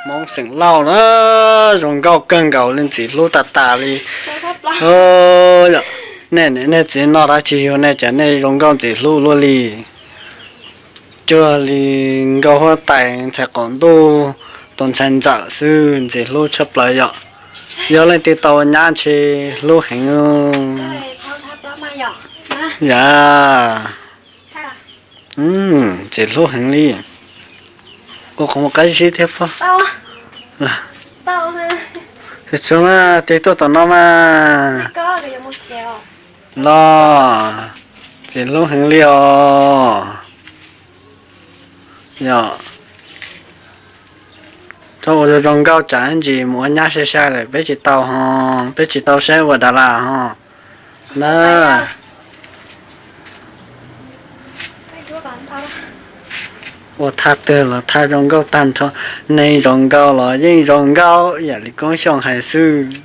Hmoob xeem Lauj na, zoo nkauj kawg nkaus li, ntxim hlub tas tas li. Nej, nej txiv no tab tsis yog nej, cas nej zoo nkauj ntxim hlub luaj li. Cuag li nkauj huab tais ntxhais qaum ntuj, tus ntxhais ntxawm xwb, ntxim hlub tshaj plaws yom. Yog leej twg tau nyab ntshe hlub heev. Yam, ntxim hlub heev li. Ua qhov muag qab zib thiab pob. Tsis tshua mas, tig tuaj tom no mas. Los, ntxim hlub heev li os. Yog, txhob ua zoo nkauj tsam ntsis mus ua nyab sai sai lawm peb tsis tau ho, peb tsis tau saib ua dav las ho na. Ua thaj twg los thaj zoo nkauj tag nrho, neeg zoo nkauj los yeej zoo nkauj ib yam li Koob Xyooj hais xwb.